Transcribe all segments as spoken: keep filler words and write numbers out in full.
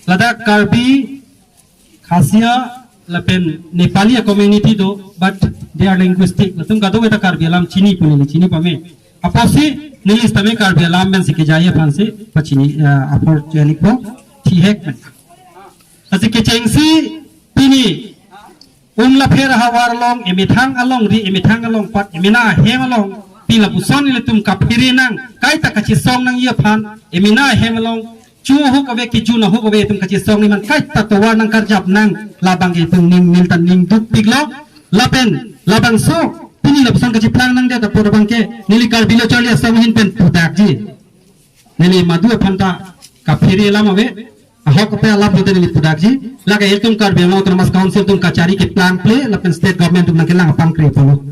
Ladak Karbi, Khasia, lapen Nepali a community do, but they are linguistic. Latum kadokave ta Karbi alam chini pu neli chini pame. Apotsi neli sitame Karbi alam pensi kejai aphansi pachini, eh, apor cheni po, thihek pen. Lasi kechengsi pini Umlapher ahavar along, emethang alongri, emethang alongpat, emena ahem along, pini lapuson ilitum kaphere nang, kaita kachesong nangji aphan, emena ahem along, chu ahokave, kejun ahokave, itum kachesong nangji aphan, kaita tovar nangkarjap nang, labang ke itum ning ningta ning dukpiklo, lapen, labangso, pini lapuson kacheplang nangdet apor abangke, neli Karbi Lo Charli Asong ahin pen pudakji. Neli madu aphan ta kaphere alam ave, ahok ape alam pute neli pudakji, lake ilitum Karbi Anglong Autonomous Council atum kachari keplang ple, lapen state government atum nangkelang apangkre pulo.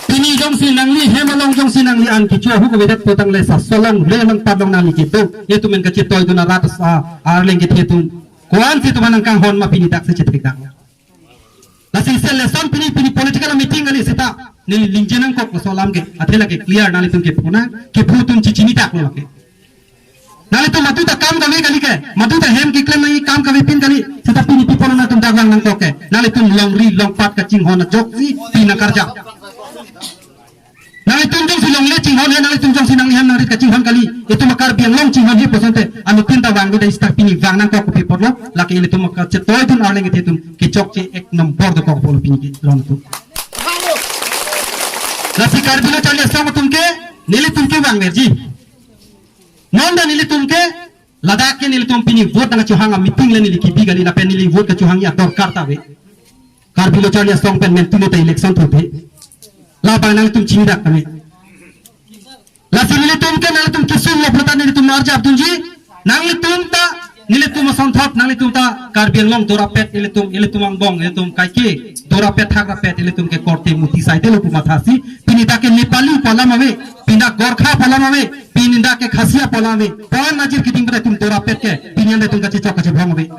Pini jongsi nangli hem along jongsi nangli an kecho ahokave det putang le sasolong le along padlong nangli kedo, itum men kachetoidun arat a-, arleng kethe atum. Ko-ansi itum nangkanghon ma pini daksi chetikdak. Lasi se lesson pini, pini political meeting kali seta. Neli lingje nangkok laso alam ke. Athe lake clear nanglitum kepuna. Kephu atum chechini daklo lake. Nanglitum madu ta kam kave kali ke. Madu ta hem keklem nangji kam kave pin kali. Seta pini people nangtum dak vang nangkok ke. Nanglitum longri longpat kachinghon ajoksi pini nangkarjap. Nanglitum jongsi longle chinghon he, nanglitum jongsi nangli hem nangrit kachinghon kali, itum Karbi Anglong chinghon he pusonte, anuttin ta vangvedet seta pini vang nangkok kopi apotlo, lake ilitum kachetoidun arleng kethe atum kechokche ek nombor dokok pulo pini ke ron atum. Lasi Karbi Lo Charli Asong atum ke, nelitum kevangverji. Non ta nelitum ke, ladak ke nelitum pini vote nangkachohang a meeting le neli kebi kali, lapen neli vote kachohangji adorkar ta ave. Karbi Lo Charli Asong pen mentu neta election thothe. Labang nanglitum chinidak kami. Lasi nelitum ke nanglitum kesung lo pulote nelitum arjapdunji. Nanglitum ta, nelitum asonthot, nanglitum ta Karbi Anglong dorapet, nelitum, nelitum angbong, nelitum kaike dorapet thakrapet, nelitum ke korte muti saite lo pu mathasi. Pini dak ke Nepali pu alam ave, pini dak Gorkha pu alam ave, pini dak ke Khasia pu alam ave. Pon najir keding pada itum dorapet ke, pini anda itum kachechok kachebhong ave.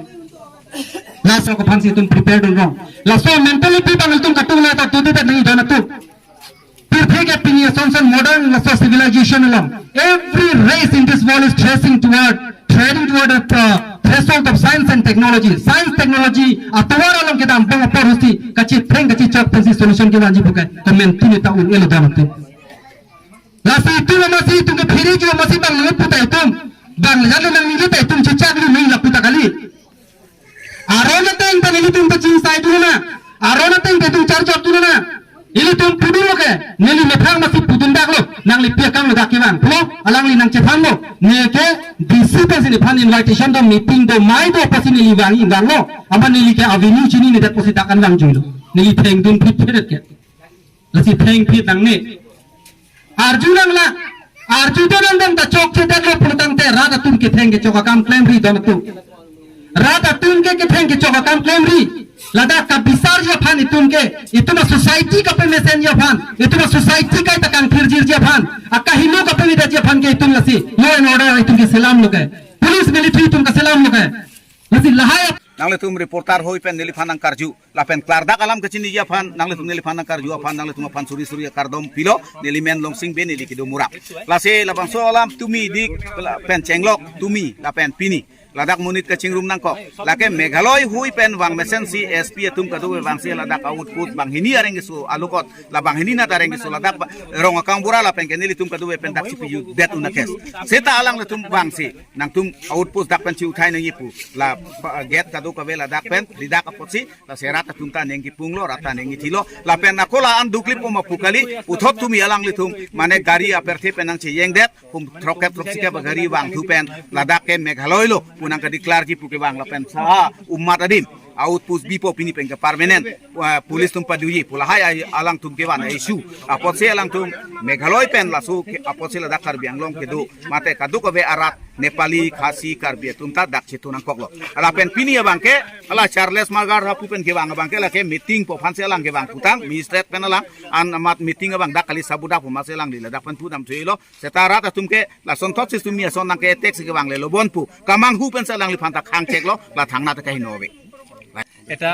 Laso aphansi itum prepare dun rong. Laso mentality abang itum katung le ta tutu ta nangji don atum. Pirthe ke pini asonson modern laso civilization along. Every race in this world is tracing toward, trending toward the uh, threshold of science and technology. Science technology atovar along kedam abang apor husi kachitheng kachechok pensi solution kevanji pu ke. Komentu neta un-elo don atum. Lasi itum amatsi itum kephere jo amatsi bang nangpu ta itum. Bang le jalo nangji ta itum chechak lu nang lapu ta kali. Aron ateng pen ilitum ta chingsaidun nang. Aron ateng pen itum charjapdun nang. Ilitum pudunlo ke, neli methang amatsi pudundaklo, nangli pi akam lo dak kevang. Pulo, alangli nangchethanlo, neke D C pensi nephan invitation do, meeting do, mai do, apotsi neli vangji vanglo, amat neli ke avenue chininedet apotsi dak an vangjuilo. Neli thengdun phitphit ke. Lasi thengphit nangne. Arju nanglang, arju to nangdam ta chokchedetlo pulotangte rat atum ketheng kechok akam klemri don atum. Rat atum ke ketheng kechok akam klemri. Ladak kabisarji aphan itum ke, itum a-society kapemesenji aphan, itum a-society kaita kangthirjirji aphan, akahingno kapemedetji aphan ke itum lasi law and order itum ke selamlo ke. Police military itum kaselamlo ke. Lasi lahai ap- Nanglitum reporter hoi pen neliphan nangkarju. Lapen klardak alam kachiniji aphan, nanglitum neliphan nangkarju aphan, nanglitum aphan suri suri akardom pilo, neli men Longsing Bey, neli kedo Murap. Lasi labangso alam tumi dik, lapen chenglok tumi, lapen pini. Ladak monit kachingrum nangkok. Lake Meghalaya hui pen vangmesensi S P atum kadokave vangsi ladak outpost banghini areng keso alukot, la banghini nat areng keso ladak ba-, rong akang bura lapen ke nelitum kadokave pen dak C P U det una kes. Seta alanglitum vangsi, nangtum outpost dak pen chiuthai nangji pu. La pa-, gate kadokave ladak pen, ridak apotsi, lasi rat atum ta neng kipunglo, rat ta neng kithilo, lapen ako la-an dukli po ma pu kali, puthot tumi alanglitum, mane gari apirthe pen nangcheyengdet, pum throkkep throksi kep gari vangthu pen, ladak ke Meghalaya lo, pu nangkadeclarerji pu kevang lapen sa, umat adim, outpost bipo pini pen ke permanent, eh, police atum paduji, pu lahai ai alangtum kevan issue, apotsi alangtum, Meghalaya pen laso ke, apotsi ladak Karbi Anglong kedo, mate kadokave arat, Nepali, Khasi, Karbi atum ta dak chetu nangkoklo. Lapen pini abangke, ala Charles Margar hapu pen kevang abangke lake meeting po aphansi alang kevang putang, magistrate pen alang, an amat meeting abang dak kali sabudak pu amatsi alang di ladak pen pudam thuilo, seta rat atum ke, lasonthotsi tumi ason nangke-attack si kevanglelo bon pu, kamanghu pensi alangliphan ta khangcheklo, la thangnat kahingno ave. এটা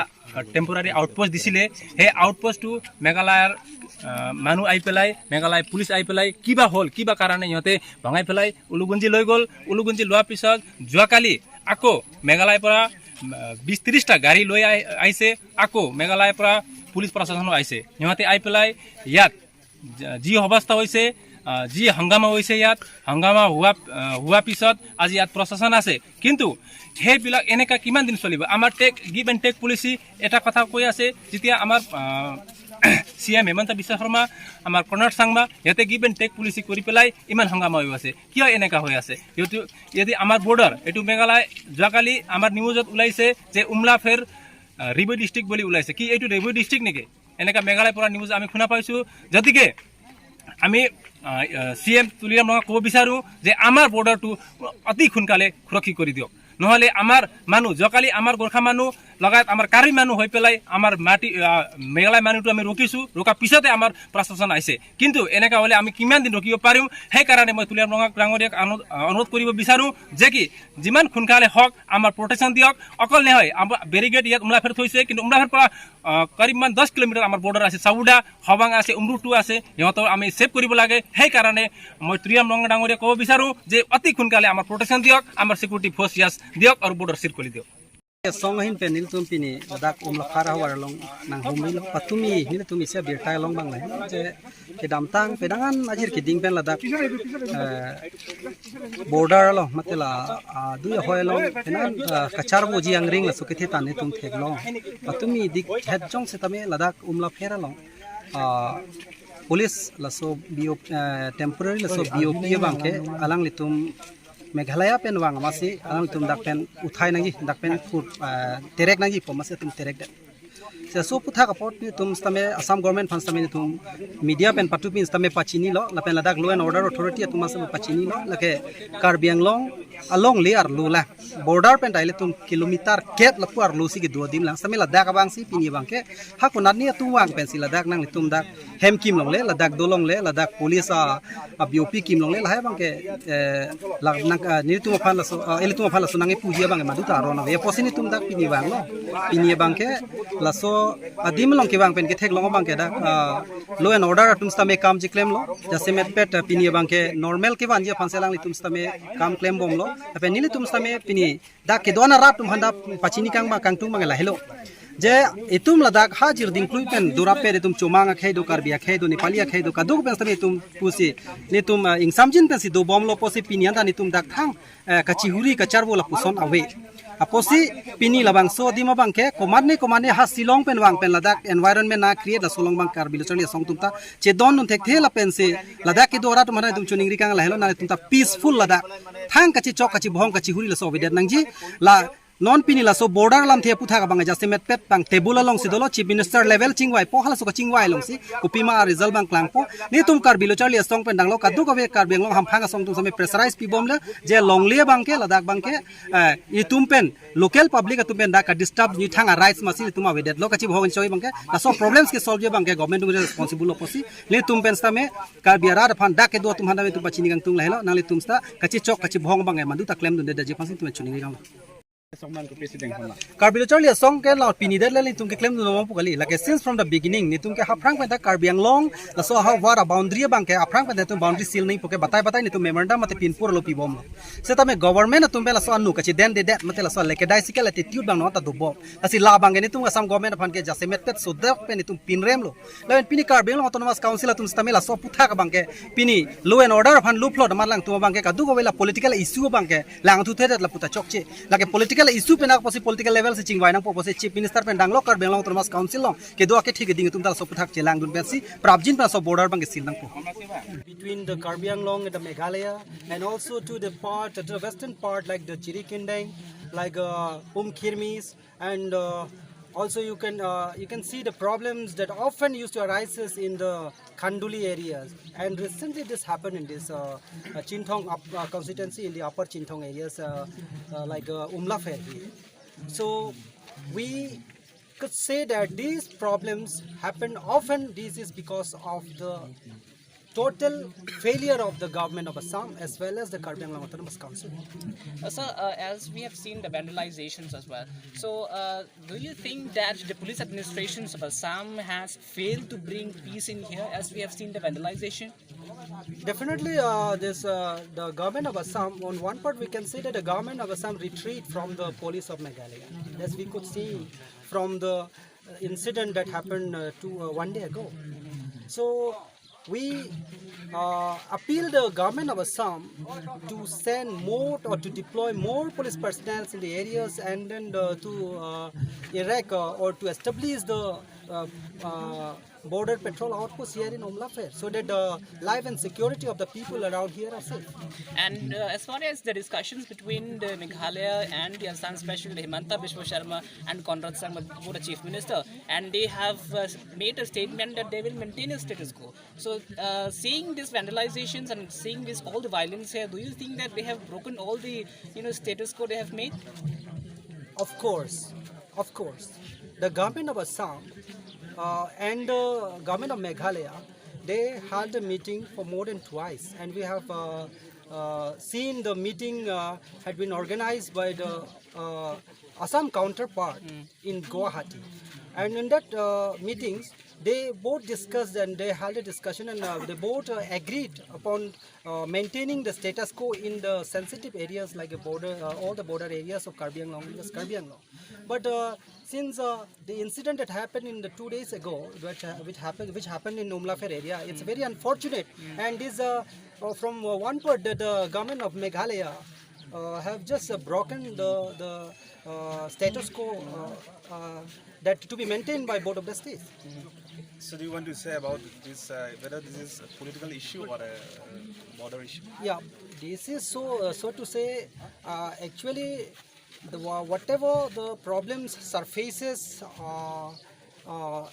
temporary outpost দিছিলে। সেই আউটপোষ্টটো মেঘালয়ৰ আহ, মানুহ আহি পেলাই, মেঘালয় পুলিচ আহি পেলাই কিবা হ'ল, কিবা কাৰণে সিহঁতে ভঙাই পেলাই উলুগুঞ্জি লৈ গ'ল। উলুগুঞ্জি লোৱাৰ পিছত যোৱাকালি আকৌ মেঘালয়ৰ পৰা আহ, বিশ ত্ৰিশটা গাড়ী লৈ আহি- আহিছে। আকৌ মেঘালয়ৰ পৰা পুলিচ প্ৰশাসনো আহিছে। সিহঁতে আহি পেলাই ইয়াত য- যি অৱস্থা হৈছে, আহ, যি হাংগামা হৈছে, ইয়াত হাংগামা হোৱা আহ, হোৱা পিছত আজি ইয়াত প্ৰশাসন আছে। কিন্তু সেইবিলাক এনেকা কিমান দিন চলিব? আমাৰ take, give and take policy এটা কথা কৈ আছে। যেতিয়া আমাৰ চি এম হিমন্ত বিশ্ব শৰ্মা, আমাৰ কনৰাড চাংমা, সিহঁতে গিভ এণ্ড টেক পলিচি কৰি পেলাই ইমান হাংগামা হৈ আছে। কিয় এনেকা হৈ আছে? এইটো, যদি আমাৰ বৰ্ডাৰ, এইটো মেঘালয়, যোৱাকালি আমাৰ নিউজত ওলাইছে যে উমলাফেৰ ৰিভু ডিষ্ট্ৰিক্ট বুলি ওলাইছে। কি এইটো ৰিভু ডিষ্ট্ৰিক্ট নেকি? এনেকা মেঘালয়ৰ পৰা নিউজ আমি শুনা পাইছো। গতিকে আমি চি এম তুলিৰাম ৰঙাক ক'ব বিচাৰো যে আমাৰ বৰ্ডাৰটো অতি সোনকালে সুৰক্ষিত কৰি দিয়ক। নহ'লে আমাৰ মানুহ, যোৱাকালি আমাৰ গোৰ্খা মানুহ লগাত আমাৰ কাৰ্বি মানুহ হৈ পেলাই আমাৰ মাটি, আহ, মেঘালয় মানুহটো আমি ৰখিছো। ৰখাৰ পিছতে আমাৰ প্ৰশাসন আহিছে। কিন্তু এনেকা হ'লে আমি কিমান দিন ৰখিব পাৰিম? সেইকাৰণে মই তুলিৰাম ৰঙাক ডাঙৰীয়াক অনু- আহ, অনুৰোধ কৰিব বিচাৰো যে কি যিমান সোনকালে হওক আমাৰ প্ৰটেকশ্যন দিয়ক। অকল নহয়, আমাৰ বেৰিকেড ইয়াত উমলাফেৰ থৈছে, কিন্তু উমলাফেৰ পৰা আহ, করিব মান দহ কিলোমিটাৰ আমাৰ বৰ্ডাৰ আছে। চাউডা, হবাং আছে, উমৰুটু আছে, সিহঁতক আমি ছেভ কৰিব লাগে। সেইকাৰণে মই তুলিৰাম ৰঙা ডাঙৰীয়াক ক'ব বিচাৰো যে অতি সোনকালে আমাৰ প্ৰটেকশ্যন দিয়ক, আমাৰ ছিকিউৰিটি ফ'ৰ্চ ইয়াত দিয়ক আৰু বৰ্ডাৰ চিল কৰি দিয়ক। Song ahin pen nelitum pini ladak Umlapher ahavar along nanghumrilo, patumi nelitum isi abirta along bang lahin je kedamtang pedangan ajir keding pen ladak, eh, border along mate la, ah, dui ahoi along penan, ah, kacharvoji angring laso kethe ta nelitum theklong. Patumi dik het jongsi tame ladak Umlapher along, ah, police laso B O, eh, temporary laso B O P abang ke alanglitum Meghalaya pen vang amatsi alanglitum dak pen uthai nangji, dak pen pur, eh, terek nangji pu amatsi atum terek det. Laso aphuthak apot nelitum sitame Assam government aphan sitame nelitum media pen patupin sitame pachinilo, lapen ladak law and order authority atum sitame pachinilo, lake Karbi Anglong alongle arlo la border pen ta ilitum kilometer kep lapu arlo si kedo adim lang, sitame ladak abang si pini abang ke ha konatne atum vang pensi ladak nanglitum dak hem kim longle, ladak do longle, ladak police a, a B O P kim longle, lahai abang ke, eh, la nang, ah, nelitum aphan laso, ah, ilitum aphan laso nangkepuji abang ke madu ta aron ave. Apotsi nelitum dak pini vanglo. Pini abang ke laso adim along kevang pen ketheklong abang ke dak, ah, law and order atum sitame kam cheklemlo. Jasemet pet, ah, pini abang ke normal kevanji aphan si alanglitum sitame kam klembomlo. Lapen nelitum sitame pini dak kedo-an arat atum aphan dak pachini kang abang kangtung abang lahelo. Je itum ladak ha Jirding klui pen durap pen itum Chomang akhei do, Karbi akhei do, Nepali akhei do, kaduk pen sitame itum pusi nelitum, eh, ingsamjin pensi dobomlo apotsi pini anta nelitum dak thang, eh, kachihuri kacharvo lapuson ave. Apotsi pini labangso adim abang ke komatne komatne ha Shillong pen vang pen ladak environment nang-create, laso along abang Karbi Lo Charli Asong atum ta chedondun thekthe lapensi ladak kedo arat atum aphan itum choningri kang lahelo, nangtum ta peaceful ladak thang kachechok kachibhong kachihuri laso avedet nangji. La non pini laso border lamthe aphuthak abang jasemet pet abang table alongsi dolo, Chief Minister level chingvaipo, halaso kachingvai alongsi kopima a-result abang klangpo. Nelitum Karbi Lo Charli Asong pen danglo kaduk ave Karbi Anglong hamphang asong atum sitame pressurize pibomle je longle abang ke ladak abang ke, eh, itum pen local public atum pen dak ka-disturb ji thang a-rights amatsi nelitum avedetlo, kachibhong choi abang ke laso problems ke solve ji abang ke government atum responsible lo apotsi nelitum pen sitame Karbi arat aphan dak kedo atum aphan sitame itum pachini kangtung lahelo, nanglitum sita kachechok kachibhong abang ke madu ta klemdunde detji aphansi itum choningri kang. Karbi Lo Charli Asong ke la pini det le nelitum keklemdun pu kali. Lake since from the beginning nelitum ke aphrang pen ta Karbi Anglong laso ahavar a-boundary abang ke aphrang pen ta itum boundary seal nangji pu ke batai batai nelitum memorandum mate pinpur lo pibomlo. Setame government atum pen laso anu kachedendedet mate laso lackadaisical attitude abang non ta dobom. Lasi labang ke nelitum Assam government aphan ke jasemet pet sodok pen nelitum pinremlo. Lapen pini Karbi Anglong Autonomous Council atum sitame laso aphuthak abang ke pini law and order aphan luphlot amat alangtum abang ke kaduk ave la political issue abang ke langthuthedet lapu ta chokche. Lake political issue pen apotsi political level si chingvai nangpo apotsi Chief Minister pen danglo Karbi Anglong Autonomous Council along kedo akethe keding atum ta laso aphuthak chelangdun pensi prapjin pen laso border abang ke seal nangpo. Between the Karbi Anglong and the Meghalaya, and also to the part, to the western part, like the Jirikindeng, like, uh, Umkhirmis, and, uh, also you can, uh, you can see the problems that often used to arises in the Khanduli areas. And recently this happened in this, uh, uh, Chinthong up, uh, constituency, in the upper Chinthong areas, uh, uh, like, uh, Umlapher here. So we could say that these problems happen often. This is because of the total failure of the government of Assam as well as the Karbi Anglong Autonomous Council. Uh, sir, uh, as we have seen the vandalizations as well. So, uh, do you think that the police administrations of Assam has failed to bring peace in here, as we have seen the vandalization? Definitely, uh, this uh, the government of Assam. On one part, we can say that the government of Assam retreat from the police of Meghalaya, as we could see from the uh, incident that happened uh, two uh, one day ago. So we uh, appeal the government of Assam to send more or to deploy more police personnel in the areas and then uh, to uh, erect uh, or to establish the uh, uh, border patrol outpost here in Umlafer, so that the life and security of the people around here are safe. And uh, as far as the discussions between the Meghalaya and the Assam, especially Himanta Biswa Sarma and Conrad Sangma, both the chief minister, and they have uh, made a statement that they will maintain a status quo. So, uh, seeing these vandalizations and seeing this all the violence here, do you think that they have broken all the, you know, status quo they have made? Of course, of course, the government of Assam uh, and the government of Meghalaya, they had a meeting for more than twice, and we have uh, uh, seen the meeting uh, had been organized by the uh, Assam counterpart in Guwahati, and in that uh, meetings, they both discussed and they held a discussion, and uh, they both uh, agreed upon uh, maintaining the status quo in the sensitive areas like a border, uh, all the border areas of Karbi Anglong, West Karbi Anglong. But uh, since uh, the incident that happened in the two days ago, which, uh, which happened, which happened in Umlafer area, it's very unfortunate, and is uh, uh, from uh, one part that the government of Meghalaya uh, have just uh, broken the the uh, status quo uh, uh, that to be maintained by both of the states. So do you want to say about this, uh, whether this is a political issue or a uh, border issue? Yeah, this is so uh, so to say. Uh, actually, the wha- whatever the problems surfaces, uh, uh,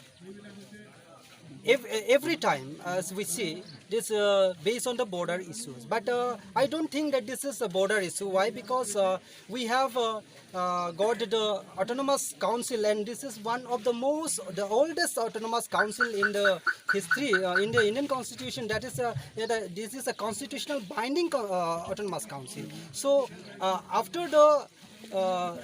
ev- every time as we see this uh, based on the border issues. But uh, I don't think that this is a border issue. Why? Because uh, we have uh, uh, got the autonomous council, and this is one of the most, the oldest autonomous council in the history uh, in the Indian constitution. That is, uh, yeah, the, this is a constitutional binding co- uh, autonomous council. So uh, after the uh,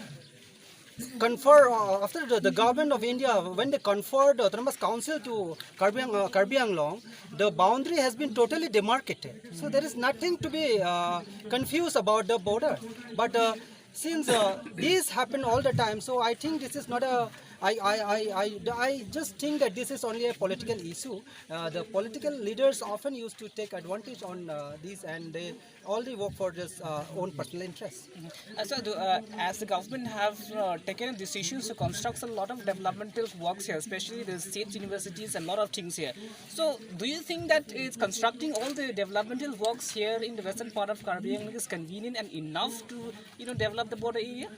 confer uh, after the, the government of India, when they conferred autonomous council to Karbi, Ang- uh, Karbi Anglong, the boundary has been totally demarcated. So there is nothing to be uh, confused about the border. But uh, since uh, these happen all the time, so I think this is not a I, I, I, I, I just think that this is only a political issue. Uh, the political leaders often used to take advantage on uh, these, and they only work for this uh, own personal interest. Uh, so, the, uh, as the government have uh, taken decisions to construct a lot of developmental works here, especially the state universities and lot of things here. So, do you think that it's constructing all the developmental works here in the western part of Karbi Anglong is convenient and enough to, you know, develop the border area?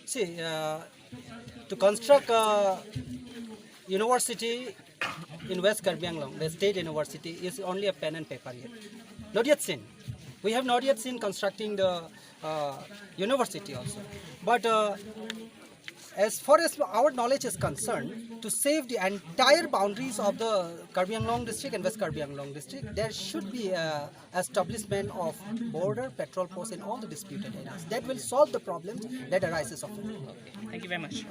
See, uh, to construct a university in West Karbi Anglong, the state university, is only a pen and paper yet. Not yet seen. We have not yet seen constructing the uh, university also. But uh, as far as our knowledge is concerned, to save the entire boundaries of the Karbi Anglong district and West Karbi Anglong district, there should be a establishment of border patrol posts in all the disputed areas. That will solve the problems that arises of it. Thank you very much.